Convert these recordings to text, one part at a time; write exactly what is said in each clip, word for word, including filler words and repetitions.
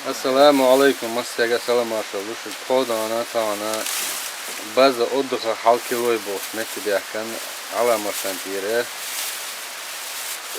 Ассаламу алейкум, массега салам маршал ду шуьга. Кхо дана тахана база отдыха хьалкилой болуш метте баьхкан Ӏаламатан тӀера.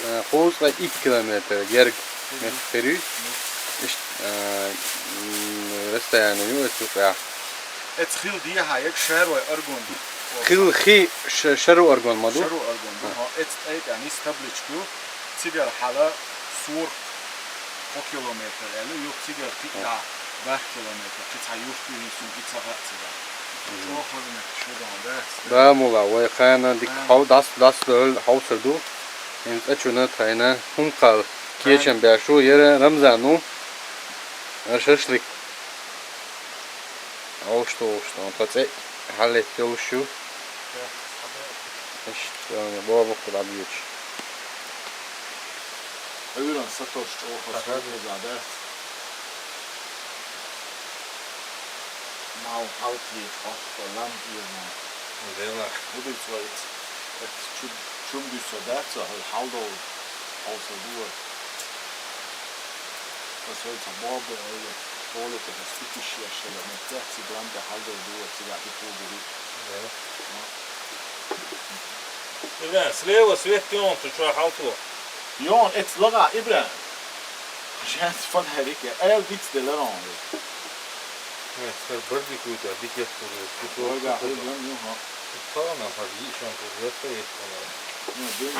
Э, кхузткъе итт километр герга метте хир ю. Иштта, э, м, расстояние ю оцу юкъехь. Эца хила дехьа яга шаьруй аргон ду. Хила хи ша-, шаьруй аргон ма ду? Шаьруй аргон ду. А. Хьо эца тӀай тӀехь нисса табличка ю. Цигара хьала сурх кхо километр аьлла, юха цигара кхин а дӀа барх километр, кхин цхьа юрт ю, хӀинца и ца хаьа цигара. Мгм. ЧӀогӀа хаза метте шу дан дац. Да, мула, вай кхана дика хьо-, дас-, дас хьовсур ду. ХӀинца а чуна тхайна хӀума кхалла кечам беш ву, яра Рамзан ву. Шашлык. Олуш ду, олуш ду. Тхо цӀе хьаллетта йолуш ю. Иштта, бохург дӀабоьдуш. Ӏуьйранна сатосуш чӀогӀа хаза хӀума хеза дац. Мал хьалкхетта хьокху лам тӀера. Делахь. ХӀун дуьйцу вай иза? Иза чу-, чум дуьйцу дац, хьал долу. Хьовсур ду вай. Аса вай цхьа бобу, хьола тӀе стикиш еш хила, меттехь цига лам тӀе хьал долу ду вай, цигахь дика ву дуьйцу. Да. Ибрахим, слева свет йон, цу чохь хьалто. Йон, эцу лагӀа, Ибрахим. Хьажа, фонарик, аьлла диц делара хьуна. Э, стар бардик вуй, да, дика еттур ю. Вайга хир дан ю, хьо. Тахана хьажа, йиъ шан тур ятта еттана. Ну, дин.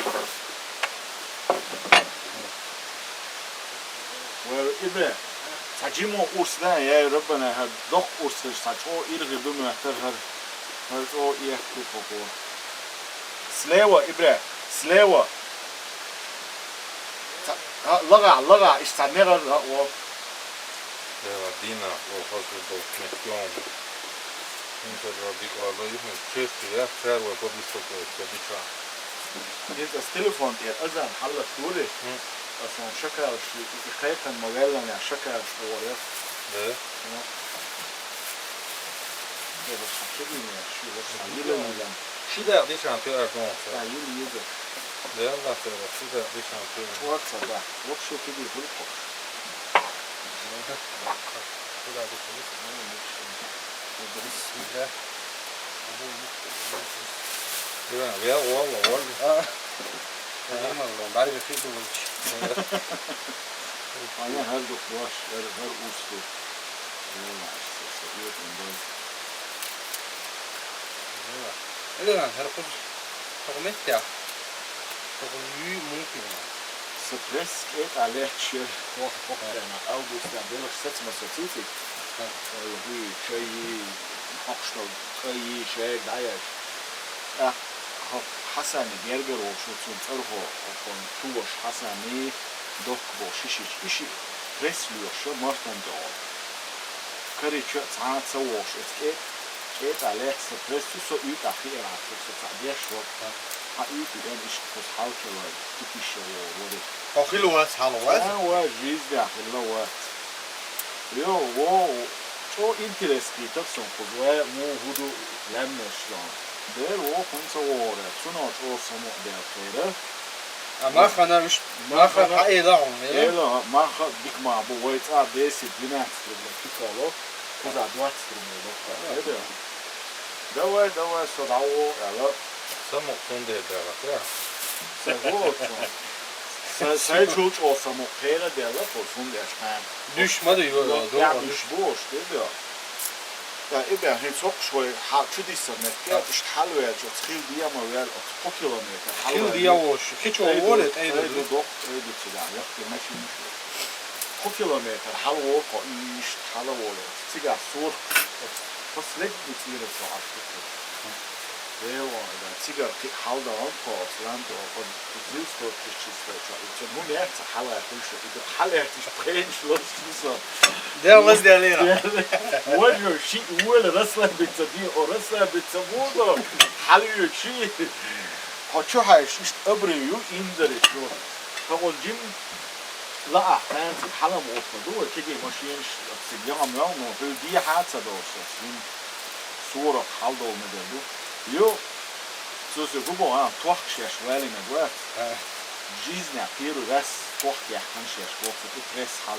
Вай, Ибрахим, цхьа жимо урс дан, я Раббана, хьан доккха урс хилча, цхьа чӀогӀа иргӀи ду моьттара хӀара, хӀара чӀогӀа етту хӀокхо. Слева, Ибрахим, слева. Ца-, а, лагӀа, лагӀа, иштта цхьа негӀар а во. Дела дина, о, хаза долчу метте йома. ХӀинца дика ала, юхна чуьрчу я, цара вай побеспокоиться бича. ХӀинца ас телефон тӀера азан хьаллакдури. Ас вон шакалаш, и кхайкхина ма ваьлланехь шакалаш тӀе вара. Да. Ну. Дела ша кегийна, ши ваш ша йила йила. Ши дагӀ дишан туьар дон. Да, йила йила. Дела ша ши дагӀ дишан туьар. Варца, да. Вообще кегий хуьлу кхош. Куда дышали? Бисмилла. Ира, вел, валла, валла. А. Ира, валла, баьрга хи ду валча. Ана хӀар ду хӀош, хӀар, хӀар ус ду. Вела, са, са, вет, ун дай. Ира, хӀар кхуза. Хьо меттехь? Хьо юй муха ю? Сан пресс кӀетӀа лаьтташ яра. Хох, хох, хена, августан белхаш сацма со цициг. Ой, хӀуй, чай, хьокхуш долу кӀай, шайга дӀаяш. ТӀаккха хьо Хьасанна гергара волуш ву, цуьнан цӀархо, хьо, хьо, ту ваша Хьасанний, доккха болу шишича. И шиъ пресс лоьхуша, мартан тӀе олу. Карича а цхьа а ца вогӀуш, эца кӀе-, кӀетӀа лаьцна пресс ю, со уьйтӀахь хиъна, со цхьаъ деш вара. Хьан уьйтӀа веана, иштта кхуза хьалкхилла, тикиша вогӀу вари. Хьо хилла вац, хьалха вац? Ха, вац, жизнь хилла вац. Йо, во, чӀо интерес кхийтар сон кхуза, вай муха хӀу ду лаьмнаш дан. Дера воху хӀунда ца вогӀура, цунах чӀогӀа самукъаделла кхера. А махана уьш, махана хьаэла хьуна, эла? Эла, маха дика мах бу, вай цӀа десять-двенадцать рублей кикало, кхуза двадцать рублей локха. Давай, давай, со дӀавогӀу, аьлла. Самукъа цундела даьлла, да? Сайн гуло цунна. Сайн, сайн чул чӀогӀа самукъа кхера даьлла, кхо цундела шкъа. Дуьш ма ду, йо, йо, дуьш бу ош, да, да. Да, и бен, хӀинца хӀокхуш вай хьа-, чу диссар метте, иштта хьалавелча, оцу хила дема вел, оцу кхо километр хила хьалавел. Дема вош, хи чу воле, тӀе ду, тӀе ду, доккха тӀе ду цигахь, яккхий машина шу. Кхо километр хьалаволу кхо, иштта хьалаволу. Цигахь сурх, последний цӀийра со Ӏаш ду. Вела, да, цигара кхин хьалдалан кхо, оцу лам тӀе, оцу зуьйста, чу, чу, чу, чу, хӀун яц хьалаьттуш, и хьалаьттуш, пхенаш лоцуш ду со. Дела, дела, дела. Вожо шиъ вола расслабиться ди, о, расслабиться буго, хьалвечи. Хьо чу хьаьжча, иштта абрин ю, инзаре чу. Тхо оцу жим лаахь, хьаьнца хьалам оттаду, вай кегий машинаш цига яхам йол, но хӀуьлда дехьа а ца долуш, ас жим сурах хьалдолу мегар ду. Ю, цо соьга хӀун боху, а, тохкаш еш ваьллинарг вац? Жизнь первый раз тохка яьккхина шаьш, боху, цу тӀе пресс хьал.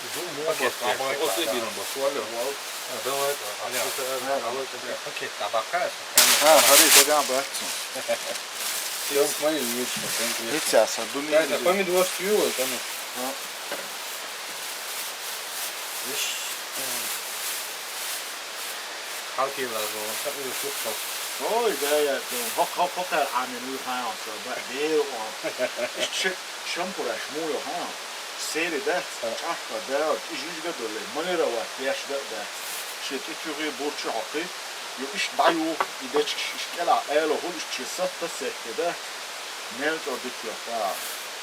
Пакет. Пакет. Пакет. Пакет. А, давай. А, пакет. А, бакас. А, смотри, да, да, братцы. Всё, смотри, видишь, посмотри. Видите, а саду не видели. Помидор с юга, там. А. Видишь? Хьалкхийлаза, ца уйла хӀутту. Ой, да, я, хӀо-, хӀо-, хӀокхар Ӏамин уй хьаям, ца, ба-, бер он. Ш-, шампураш муй хьаям. Сери да, чӀахка да, ижижга доле, малера ва, яш да, да. Ши тӀутуги бурчу хьокхи, ю иш даю, и дечкиш иш кӀела, эло хул иш чи сатта сехте да. Мел тӀо дитя, да.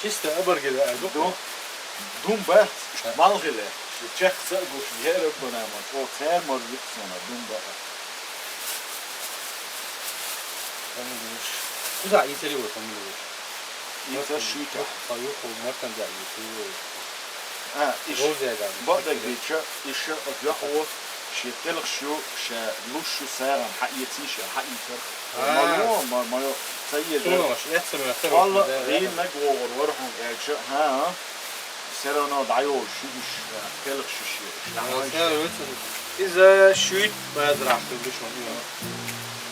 Чисто абаргила, а, духу? Ду-, дум бац, ишт малгиле, ишт чехса гуш, ераббана ма, о, цер мар виксона, дум бац. Помидорш. Куда исери вот помидорш? Ица шуйта. Юху, мартан да, юху. А, иш. Розия да. Бадаг бича, иша, а, я, о, ши телх шу, ша, луш шу саран, ха, еци ша, ха, ицар. А. Мало, ма-, мало, ца еза. Суна ваш, я ца мя, ца ваш, да, да. Валла, рин наг вогор, вархун, элча, ха. Всё равно дайо шугуш, телх шуши. Иза шуйт базрах бишон.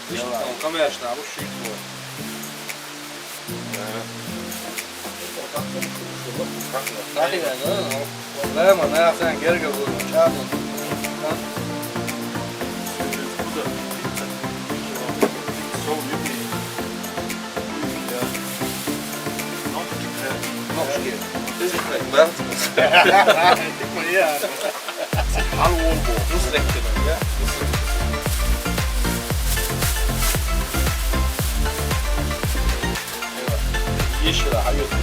Бишон, конечно, а шуйт бо. Ахи, да, да. Проблема, на сан герга бу, чану. Ножки. Ножки. This is like that. Хал ол бу. This is like that. Ещё раз, а ещё раз.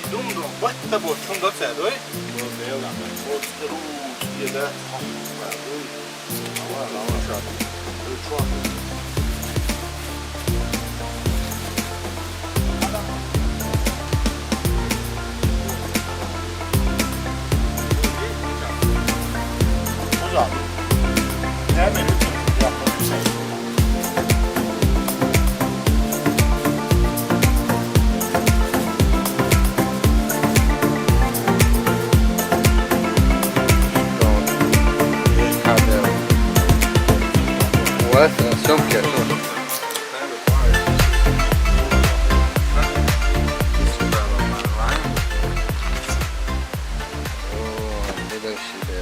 Идум дум, батта бо, чун да цадой? Бо бела, бо стру, еда, хаху, бадуй. Ава, ава, шат. Ручуа. Уза. Hemen. Вот, э, съёмки. О, не дальше, да.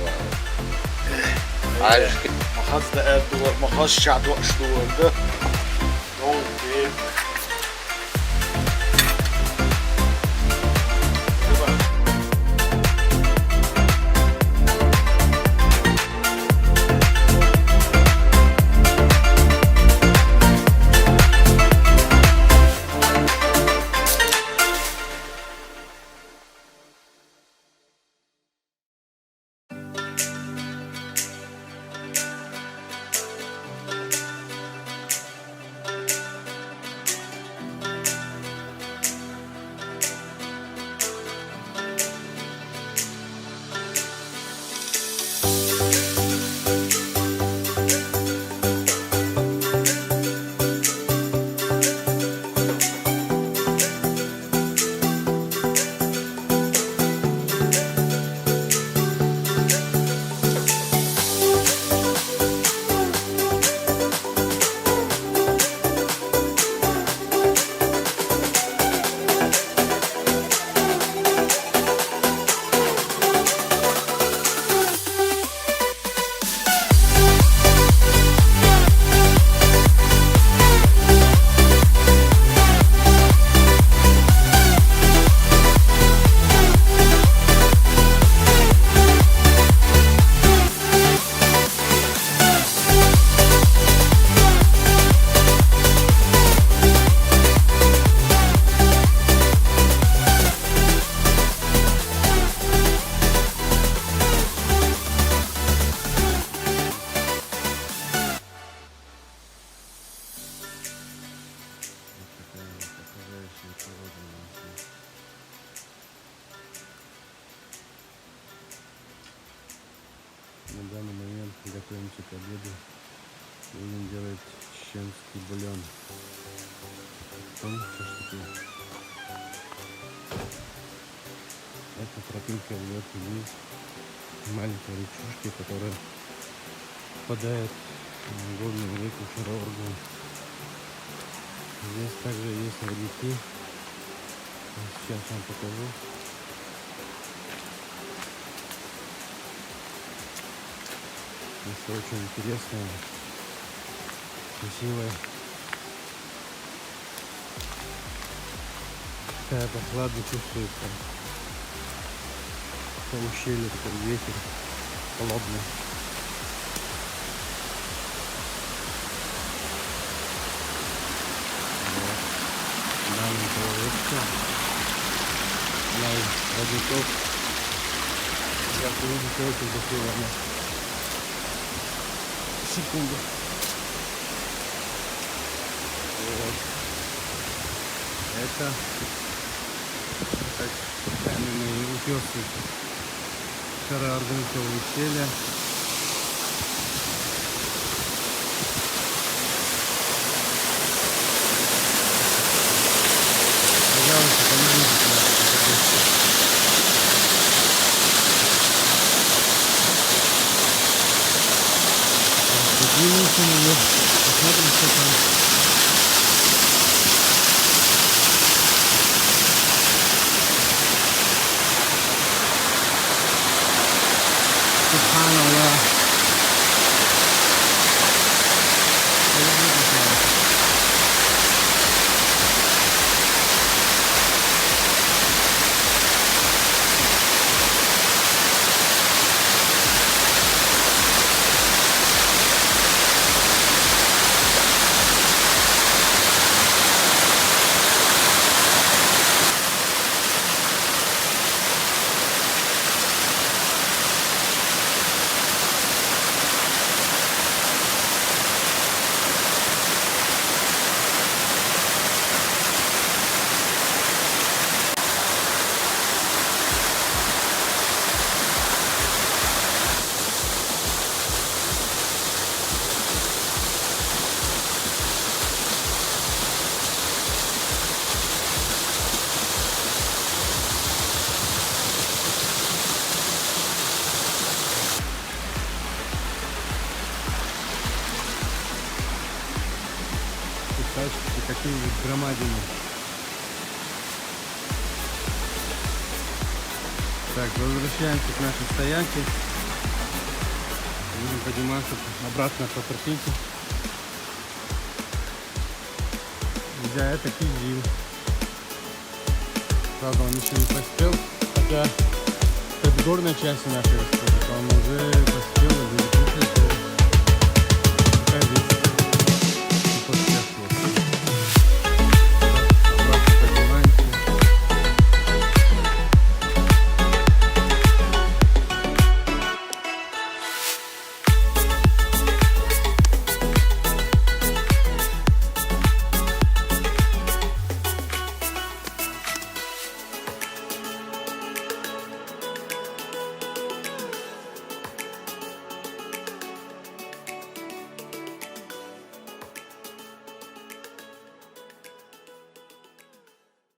Ай, махаз да, э, дуар, махаз ша дуар, ш дуар, да. Окей. Готовимся к обеду. Будем делать чеченский бульон. Понял, что такое? Эта тропинка ведёт вниз к маленькой речушке, которая впадает в горную реку Шараорган. Здесь также есть родники. Сейчас вам покажу. Место очень интересное, красивое. Такая прохлада чувствуется. Это ущелье, такой ветер холодный. Вот. Маленькая речка. Май родников. Я буду очень красиво она. Секунду. Вот. Это, так, каменные утёсы Шараорганского ущелья. Пожалуйста, помогите, пожалуйста. Поднимемся наверх, посмотрим, что там. Субханаллах. Представьте, какие здесь громадины. Так, возвращаемся к нашей стоянке. Будем подниматься обратно по тропинке. Нельзя, это кизил. Правда, он еще не поспел, хотя в горной части нашей республики он уже поспел